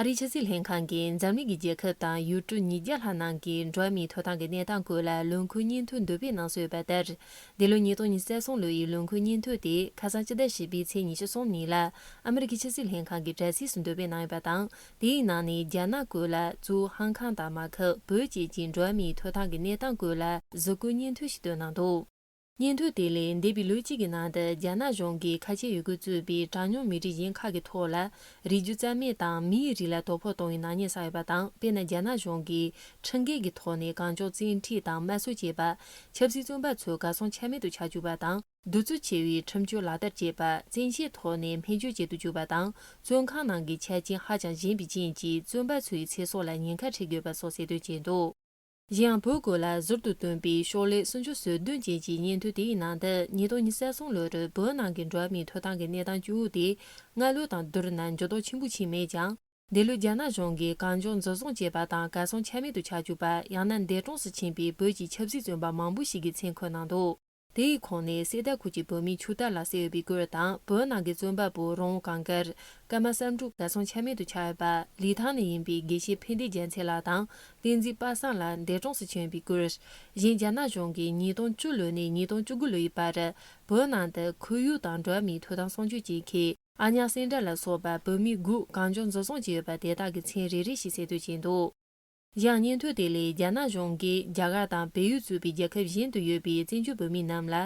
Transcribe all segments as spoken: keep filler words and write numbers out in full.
ཨ་རིའི་ཕྱི་སྲིད་ལྷན་ཁང་གིས་འཛམ་གླིང་གི་རྒྱལ་ཁབ་དང་ཡུལ་གྲུ་ཉིས་བརྒྱ་ལྷག་ནང་གི་འགྲོ་བ་མིའི་ཐོབ་ཐང་གི་གནས་སྟངས་སྐོར་ལ་ལོ་འཁོར་སྙན་ཐོ་འདོན་སྤེལ་གནང་སྲོལ་ཡོད་པ་ལྟར། འདི་ལོའི་ཉིས་སྟོང་ཉི་ཤུ་རྩ་གསུམ་ལོ་ཡི་ལོ་འཁོར་སྙན་ཐོ་དེ་ཁ་སང་ཕྱི་ཟླ་བཞི་པའི་ཚེས་ཉི་ཤུ་གསུམ་ཉིན་ལ་ཨ་མི་རི་ཀའི་ཕྱི་སྲིད་ལྷན་ཁང་གི་དྲ་ཚིགས་སུ་འདོན་སྤེལ་གནང་ཡོད་པ་དང་། དེའི་ནང་ནས་རྒྱ་ནག་སྐོར་ལ་གཙོ་བོ་ཧང་ཀང་དང་མ་ཁབ་བོད་བཅས་ཀྱི་འགྲོ་བ་མིའི་ཐོབ་ཐང་གི་གནས་སྟངས་སྐོར་ལ་གཟིགས་སྐོར་སྙན་ཐོ་ཞིག་བཏོན་གནང་འདུག། སྙན་ཐོ་དེ་ལས་འདས་པའི་ལོ་གཅིག་གི་ནང་དུ་རྒྱ་ནག་གཞུང་གིས་ཁ་ཆེ་ཡུལ་གྲུ་གཙོས་པའི་གྲངས་ཉུང་མི་རིགས་གཞན་ཁག་གི་ཐོག་ལ་རིགས་རྒྱུད་རྩ་མེད་དང་མིའི་རིགས་ལ་དོ་ཕོག་གཏོང་བའི་ནག་ཉེས་བསགས་ཡོད་པ་དང་། དཔེར་ན། རྒྱ་ནག་གཞུང་གིས་ཁྲིམས་འགལ་གྱི་ཐོག་ནས་གང་བྱུང་བཙན་ཁྲིད་དང་དམར་གསོད་བྱས་པ། ཆབ་སྲིད་བཙོན་པ་ཚོ་གར་སོང་ཆ་མེད་དུ་ཆགས་བཅུག་པ་དང་། གདུག་རྩུབ་ཆེ་བའི་ཁྲིམས་གཅོད་ལག་བསྟར་བྱས་པ། བཙན་ཤེད་ཐོག་ནས་སྨན་བཅོས་བྱེད་དུ་བཅུག་པ་དང་། བཙོན་ཁང་ནང་གི་ཆ་རྐྱེན་ཧ་ཅང་ཞན་པའི་རྐྱེན་གྱིས་བཙོན་པ་ཚོའི་ཚེ་སྲོག་ལ་ཉེན་ཁ་འཕྲད་དགོས་པ་སོགས་གསལ་སྟོན་བྱས་འདུག། གཞན་ཡང་བོད་སྐོར་ལ་ཟུར་དུ་བཏོན་པའི་ཤོག་ལྷེ་སུམ་ཅུ་སོ་བདུན་ཅན་གྱི་སྙན་ཐོ་དེའི་ནང་དུ། ཉིས་སྟོང་ཉི་ཤུ་རྩ་གསུམ་ལོར་བོད་ནང་གི་འགྲོ་བ་མིའི་ཐོབ་ཐང་གི་གནས་སྟངས་སྐྱོ་བོ་དེ་སྔ་ལོ་དང་བསྡུར་ན་འགྱུར་ལྡོག་ཆེན་པོ་ཕྱིན་མེད་ཀྱང་། འདི་ལོ་རྒྱ་ནག་གཞུང་གིས་གང་བྱུང་འཛིན་བཟུང་བྱས་པ་དང་། གར་སོང་ཆ་མེད་དུ་ཆགས་བཅུག་པ། ཡང་ན་འདས་གྲོངས་སུ་ཕྱིན་པའི་བོད་ཀྱི་ཆབ་སྲིད་བཙོན་པ་མང་པོ་ཞིག་གི་མཚན་འཁོད་གནང་འདུག། དེའི་ཁོངས་ནས་གསེར་རྟ་ཁུལ་གྱི་བོད་མི་ཆུ་རྟ་ལགས་བསད་ཡོད་པའི་སྐོར་དང་། བོད་ནང་གི་བཙོན་པ་པོ་རོང་བོ་གངས་དཀར། ཀརྨ་བསམ་གྲུབ་གར་སོང་ཆ་མེད་དུ་ཆགས་ཡོད་པ། ལི་ཐང་ནས་ཡིན་པའི་དགེ་བཤེས་ཕན་བདེ་རྒྱལ་མཚན་ལགས་དང་། བསྟན་འཛིན་པ་སངས་ལགས་འདས་གྲོངས་སུ་ཕྱིན་པའི་སྐོར། གཞན་རྒྱ་ནག་གཞུང་གིས་ཉིས་སྟོང་བཅུ་ལོ་ནས་ཉིས་སྟོང་བཅུ་དགུ་ལོའི་བར་བོད་ནང་དུ་ཁོར་ཡུག་དང་འགྲོ་བ་མིའི་ཐོབ་ཐང་སྲུང་སྐྱོབ་བྱེད་མཁན་ཨ་ཉག་སེང་སྒྲ་ལ་སོགས་པ་བོད་མི་དགུ་གང་བྱུང་འཛིན་བཟུང་བྱས་ཡོད་པ་དེ་དག་གི་མཚན་རེ་རེ་བཞིན་གསལ་སྟོན་བྱས་འདུག། གཞན་སྙན་ཐོ་དེ་ལས་རྒྱ་ནག་གཞུང་གིས་རྒྱ་གར་དང་བལ་ཡུལ་གཙོས་པའི་རྒྱལ་ཁབ་གཞན་དུ་ཡོད་པའི་བཙན་བྱོལ་བོད་མི་རྣམས་ལ་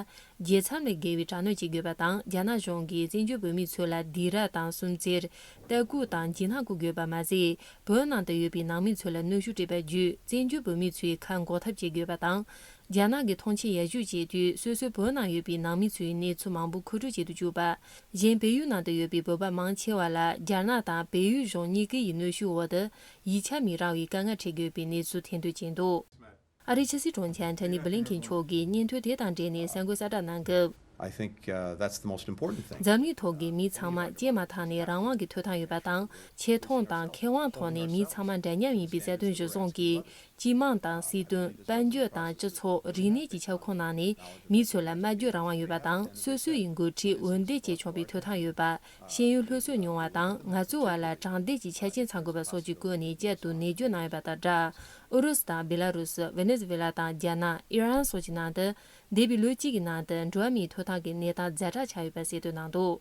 རྒྱལ་མཚམས་ལས་བརྒལ་བའི་དྲག་གནོན་བྱེད་དགོས་པ་དང་། རྒྱ་ནག་གཞུང་གིས་བཙན་བྱོལ་བོད་མི་ཚོ་ལ་སྡིགས་ར་དང་སུན་གཙེར། ལྟ་སྐུལ་དང་འཇིགས་སྣང་བཀོད་དགོས་པ་མ་ཟད། བོད་ནང་དུ་ཡོད་པའི་ནང་མི་ཚོ་ལ་གནོན་ཤུགས་སྤྲད་པ་བརྒྱུད། བཙན་བྱོལ་བོད་མི་ཚོའི་ཁ་འགོག་ཐབས་བྱེད་དགོས་པ་དང་། རྒྱ་ནག་གིས་ཐོངས་མཆན་ཡར་ཞུ་བྱེད་དུས། སོ་སོའི་བོད་ནང་ཡོད་པའི་ནང་མི་ཚོའི་གནས་ཚུལ་མང་པོ་མཁོ་སྤྲོད་བྱེད་དུ་བཅུག་པ། གཞན་བལ་ཡུལ་ནང་དུ་ཡོད་པའི་བོད་པ་མང་ཆེ་བ་ལ་རྒྱ་ནག་དང་བལ་ཡུལ་གཞུང་གཉིས་ཀའི་གནོན་ཤུགས་འོག་ཏུ་ཡིག་ཆ་མི་རག་པའི་དཀའ་ངལ་འཕྲད་དགོས་པའི་གནས་ཚུལ་ཐོན་དོན་བྱས་འདུག། ཨ་རིའི་ཕྱི་སྲིད་དྲུང་ཆེ་ཨན་ཐོ་ནི་བྷི་ལིན་ཁེན་མཆོག་གིས་སྙན་ཐོ་དེ་དང་འབྲེལ་ནས་གསར་འགོད་གསལ་བསྒྲགས་གནང་སྐབས། I think, uh, that's the most important thing. འཛམ་གླིང་ཐོག་གི་མི་ཚང་མ་སྐྱེས་མ་ཐག་ནས་རང་དབང་གི་ཐོབ་ཐང་ཡོད་པ་དང་། ཆེ་མཐོང་དང་ཁེ་དབང་ཐོག་ནས་མི་ཚང་མ་འདྲ་མཉམ་ཡིན་པའི་རྩ་དོན་གཞིར་བཟུང་གིས། སྤྱི་དམངས་དང་སྲིད་དོན། དཔལ་འབྱོར་དང་སྤྱི་ཚོགས། རིག་གནས་ཀྱི་ཁྱབ་ཁོངས་ནང་ནས་མི་ཚོ་ལ་སྨྲ་བརྗོད་རང་དབང་ཡོད་པ་དང་། སོ་སོ་ཡི་འགོ་ཁྲིད་འོས་འདེམས་བྱེད་ཆོག་པའི་ཐོབ་ཐང་ཡོད་པ། ཤེས་ཡོན་སློབ་གསོ་མྱོང་བ་དང་། ང་ཚོའི་བར་ལ་དྲང་བདེན་གྱི་ཆ་རྐྱེན་ཚང་དགོས་པ་སོགས་ཀྱི་སྐོར་ནས་བསྐྱར་དུ་ནན་བརྗོད་གནང་ཡོད་པ་དང་སྦྲགས། ཨུ་རུ་སུ་དང་བེ་ལ་རུ་སི། ཝེ་ནེ་ཛུ་ཝེ་ལ་དང་རྒྱ་ནག། ཨི་རན་སོགས་ཀྱི་ནང་དུ་འདས་པའི་ལོ་གཅིག་གི་ནང་དུ་འགྲོ་བ་མིའི་ཐོབ་ཐང་གི་གནས་སྟངས་ཛ་དྲག་ཆགས་ཡོད་པ་གསལ་སྟོན་གནང་འདུག།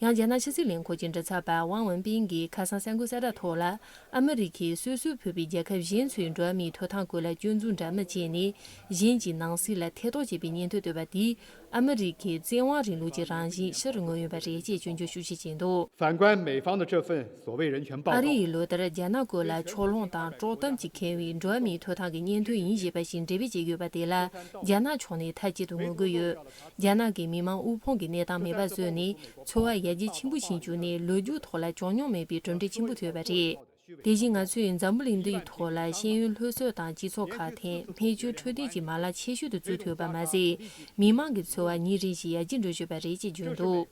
ཡང་རྒྱ་ནག་ཕྱི་སྲིད་ལས་ཁུངས་ཀྱི་མགྲིན་ཚབ་པ་ཝང་ཝུན་པིན་གྱིས་ཁ་སང་གསར་འགོད་གསལ་བསྒྲགས་ཐོག་ལ། ཨ་མི་རི་ཁས་སོ་སོའི་ཕུད་པའི་རྒྱལ་ཁབ་གཞན་ཚོའི་འགྲོ་བ་མིའི་ཐོབ་ཐང་སྐོར་ལ་སྐྱོན་འཛུགས་འདྲ་མིན་བྱས་ནས། གཞན་གྱི་ནང་སྲིད་ལ་ཐེ་གཏོགས་བྱེད་པའི་སྙན་ཐོ་བཏོན་པ་དེས། ཨ་མི་རི་ཁའི་བཙན་དབང་རིང་ལུགས་ཀྱི་རང་བཞིན་ཕྱིར་མངོན་ཡོད་པ་རེད་ཅེས་སྐྱོན་བརྗོད་ཤུགས་ཆེ་བྱས་འདུག། 反观美方的这份所谓人权报告， ཨ་རི་ཡིས་ལོ་ལྟར་རྒྱ་ནག་སྐོར་ལ་ཕྱོགས་ལྷུང་དང་དཀྲོག་གཏམ་གྱིས་ཁེངས་པའི་འགྲོ་བ་མིའི་ཐོབ་ཐང་གི་སྙན་ཐོ་ཡིན་ཞེས་པ་ཞིག་འགྲེམས་སྤེལ་བྱེད་ཡོད་པ་དེ་ལ། རྒྱ་ནག་ཕྱོགས་ནས་མཐའ་གཅིག་ཏུ་ངོ་རྒོལ་ཡོད། རྒྱ་ནག་གིས་མི་མང་དབུལ་ཕོངས་ཀྱི་གནས་སྟངས་མེད་པ་བཟོས་ནས། འཚོ་བ་ཡར་རྒྱས་ཆེན་པོ་ཕྱིན་བཅུག་ནས། ལོ་རྒྱུས་ཐོག་ལ་བྱུང་མྱོང་མེད་པའི་གྲུབ་འབྲས་ཆེན་པོ་ཐོབ་ཡོད་པ་རེད། དེ་བཞིན་ང་ཚོས་འཛམ་བུ་གླིང་འདིའི་ཐོག་ལ་ཤེས་ཡོན་སློབ་གསོ་དང་སྤྱི་ཚོགས་ཁག་འཐེན། སྨན་བཅོས་འཕྲོད་བསྟེན་གྱི་མ་ལག་ཆེ་ཤོས་དུ་བཙུགས་ཐུབ་པ་མ་ཟད། མི་མང་གི་འཚོ་བ་ཉིན་རེ་བཞིན་ཡར་རྒྱས་འགྲོ་བཞིན་པ་རེད་ཅེས་བརྗོད་འདུག།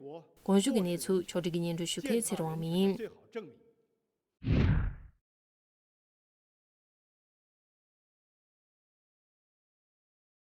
གོང་ཞུས་ཀྱི་གནས་ཚུལ་ཕྱོགས་སྒྲིག་གིས་སྙན་སྒྲོན་ཞུ་མཁན་ཚེ་རིང་དབང་མོ་ཡིན།